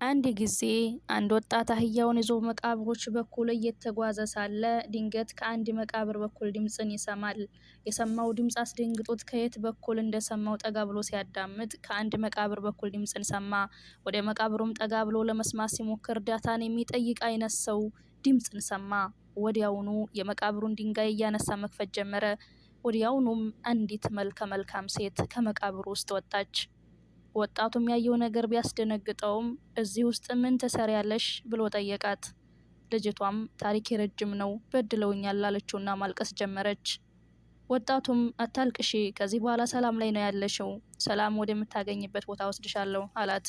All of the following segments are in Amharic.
አንድ ጊዜ አንድ ወጣት አህያውን ይዞ መቃብሮች በኩል እየተጓዘ ሳለ ድንገት ከአንድ መቃብር በኩል ድምፅን ይሰማል። የሰማው ድምፅ አስደንግጦት ከየት በኩል እንደሰማው ጠጋ ብሎ ሲያዳምጥ ከአንድ መቃብር በኩል ድምፅን ሰማ። ወደ መቃብሩም ጠጋ ብሎ ለመስማት ሲሞክር እርዳታን የሚጠይቅ አይነት ሰው ድምፅን ሰማ። ወዲያውኑ የመቃብሩን ድንጋይ እያነሳ መክፈት ጀመረ። ወዲያውኑም አንዲት መልከ መልካም ሴት ከመቃብሩ ውስጥ ወጣች። ወጣቱም ያየው ነገር ቢያስደነግጠውም እዚህ ውስጥ ምን ትሰሪያለሽ ብሎ ጠየቃት። ልጅቷም ታሪኬ ረጅም ነው፣ በድለውኛል አለችውና ማልቀስ ጀመረች። ወጣቱም አታልቅሺ፣ ከዚህ በኋላ ሰላም ላይ ነው ያለሽው፣ ሰላም ወደምታገኝበት ቦታ ወስድሻለሁ አላት።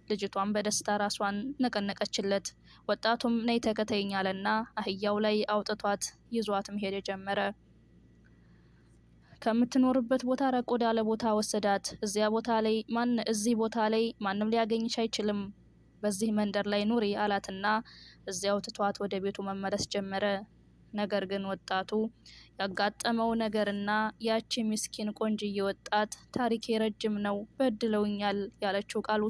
ልጅቷም በደስታ ራሷን ነቀነቀችለት። ወጣቱም ነይ ተከተይኝ አለና አህያው ላይ አውጥቷት ይዟት መሄድ ጀመረ። ከምትኖርበት ቦታ ራቅ ወዳለ ቦታ ወሰዳት። እዚያ ቦታ ላይ ማን እዚህ ቦታ ላይ ማንም ሊያገኝሽ አይችልም፣ በዚህ መንደር ላይ ኑሪ አላትና እዚያው ትቷት ወደ ቤቱ መመለስ ጀመረ። ነገር ግን ወጣቱ ያጋጠመው ነገርና ያቺ ምስኪን ቆንጅዬ ወጣት ታሪኬ ረጅም ነው፣ በድለውኛል ያለችው ቃል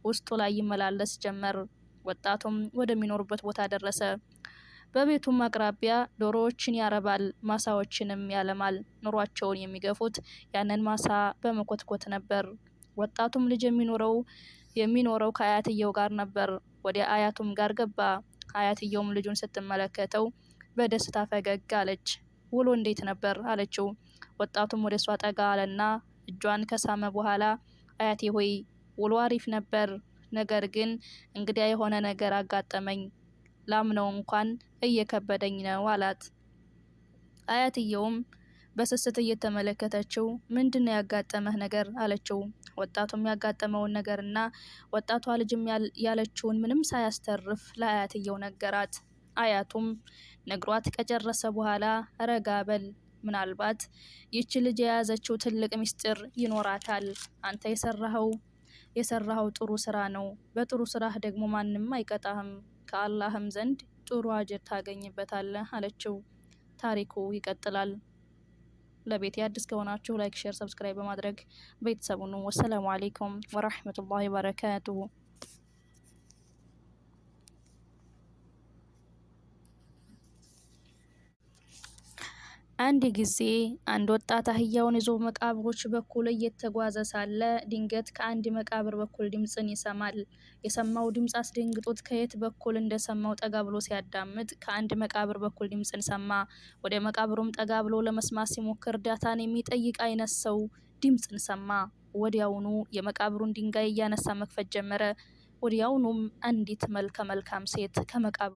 ውስጡ ላይ ይመላለስ ጀመር። ወጣቱም ወደሚኖርበት ቦታ ደረሰ። በቤቱም አቅራቢያ ዶሮዎችን ያረባል፣ ማሳዎችንም ያለማል። ኑሯቸውን የሚገፉት ያንን ማሳ በመኮትኮት ነበር። ወጣቱም ልጅ የሚኖረው ከአያትየው ጋር ነበር። ወደ አያቱም ጋር ገባ። አያትየውም ልጁን ስትመለከተው በደስታ ፈገግ አለች። ውሎ እንዴት ነበር አለችው። ወጣቱም ወደ እሷ ጠጋ አለና እጇን ከሳመ በኋላ አያቴ ሆይ ውሎ አሪፍ ነበር፣ ነገር ግን እንግዲያ የሆነ ነገር አጋጠመኝ፣ ላምነው እንኳን እየከበደኝ ነው አላት። አያትየውም በስስት እየተመለከተችው ምንድነው ያጋጠመህ ነገር አለችው። ወጣቱም ያጋጠመውን ነገርና ወጣቷ ልጅም ያለችውን ምንም ሳያስተርፍ ለአያትየው ነገራት። አያቱም ነግሯት ከጨረሰ በኋላ ረጋ በል፣ ምናልባት ይቺ ልጅ የያዘችው ትልቅ ምስጢር ይኖራታል። አንተ የሰራኸው ጥሩ ስራ ነው። በጥሩ ስራህ ደግሞ ማንም አይቀጣህም፣ ከአላህም ዘንድ ጥሩ አጅር ታገኝበታለህ አለችው። ታሪኩ ይቀጥላል። ለቤቱ አዲስ ከሆናችሁ like፣ share፣ subscribe በማድረግ ቤተሰቡን። والسلام عليكم ورحمة الله وبركاته። አንድ ጊዜ አንድ ወጣት አህያውን ይዞ መቃብሮች በኩል እየተጓዘ ሳለ ድንገት ከአንድ መቃብር በኩል ድምፅን ይሰማል። የሰማው ድምፅ አስደንግጦት ከየት በኩል እንደሰማው ጠጋ ብሎ ሲያዳምጥ ከአንድ መቃብር በኩል ድምፅን ሰማ። ወደ መቃብሩም ጠጋ ብሎ ለመስማት ሲሞክር እርዳታን የሚጠይቅ አይነት ሰው ድምፅን ሰማ። ወዲያውኑ የመቃብሩን ድንጋይ እያነሳ መክፈት ጀመረ። ወዲያውኑም አንዲት መልከ መልካም ሴት ከመቃብሩ